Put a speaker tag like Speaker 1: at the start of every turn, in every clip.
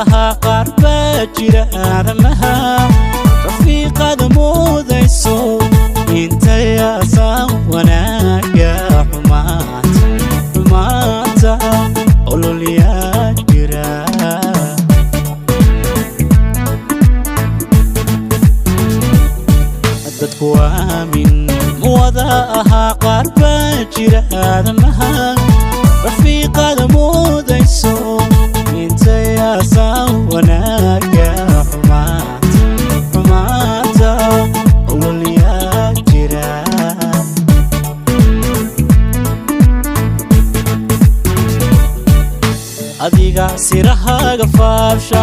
Speaker 1: Ahaa qaar baa jira aadamaha rafiiqada moodayso intay aasaan wanaaga xumaanta xumaanta ololyaa jira. Dadku aamin wada ahaa qaar baa jira aadamaha rafiiqada moodayso intay aasaan wanaaga xumaanta xumaanta ololyaa jira. Adiga sirahaaga faafsha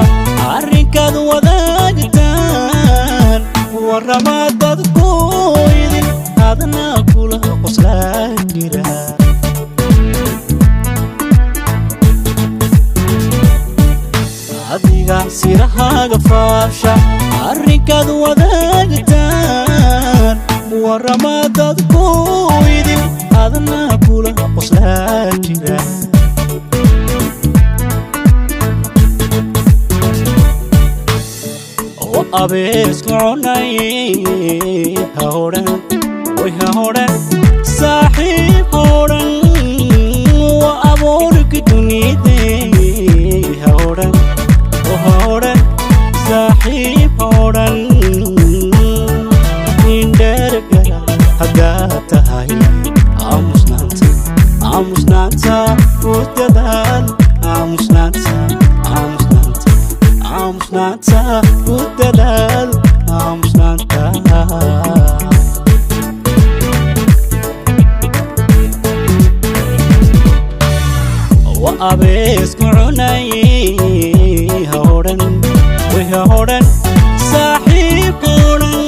Speaker 1: arrinkaad wadaagtaan warrama dadku idin adna kula qoslaa jira. Adiga sirahaaga faafsha arrinkaad wadaagtaan warrama dadku idin adna kula qoslaa jira. Oo abeesku cunay ha odhan, way ha odhan, saaxiib ha odhan, waa abuurki dunide ha odhan, oo ha odhan, saaxiib ha odhan. Indhergara haddaad tahay aamusnaanta aamusnaanta ku dadaal, aamusnaanta aamusnaanta aamusnaanta ku dadaal, aamusnaanta. Wa abeesku cunay ha odhan, way ha odhan, saaxiib ha odhan,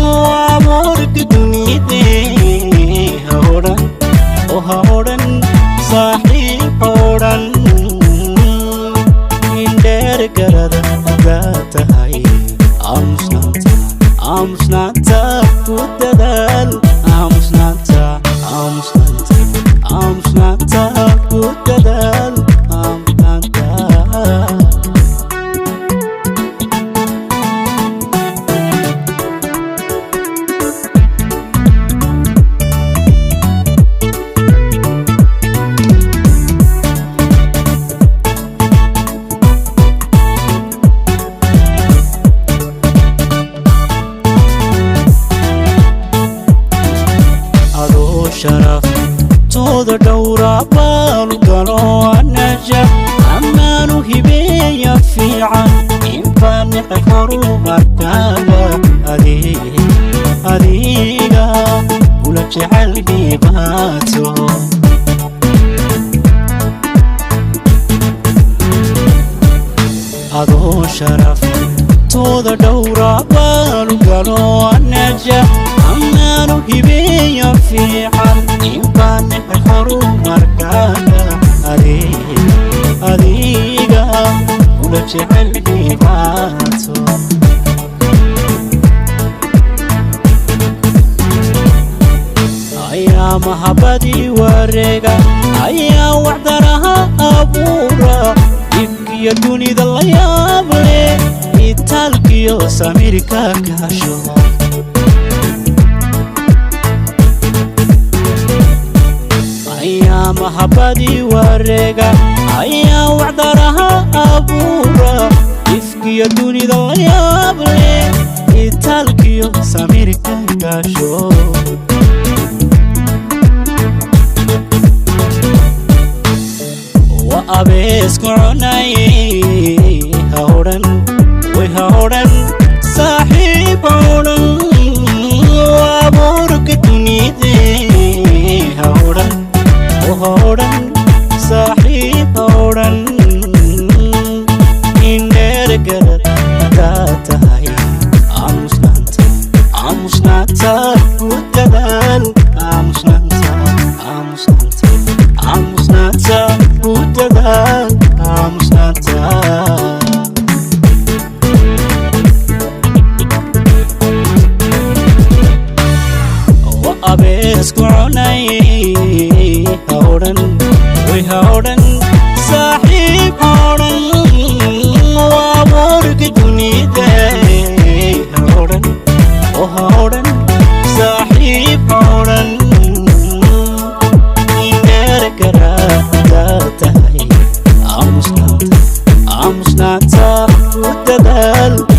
Speaker 1: waa abuurka dunide ha odhan, oo ha odhan, saaxiib ha odhan. Indheer garada haddaad tahay aamusnaanta aamusnaanta ku dadaal, aamusnaanta aamusnaanta aamusnaanta ku dadaal, aamusnaanta. Adoo sharaf tooda dhowra baalu galo anaja ammaanu hibeeya fiican inbaa neceb horumarkaaga adiga kula jecel dhibaato. Adoo sharaf tooda dhowra baalu galo anaja ammaanu hibeeya fiican inbaa neceb horumarkaaga adiga kula jecel dhibaato. Ayaa mahabadii wareega ayaa wacdaraha abuura dhibkiyo dunida la yaab leh itaalkiyo samirka kaasho. Ayaa mahabadii wareega ayaa wacdaraha abuura ifkiyo dunida la yaab leh itaalkiyo samirka kaasho. Wa abeesku cunay ha odhan, way ha odhan, saaxiib ha odhan, waa abuurka dunide ha odhan, oo ha odhan, saaxiib ha odhan. Indheer garad haddaad tahay aamusnaanta aamusnaanta ku Aamusnaanta ku dadaal.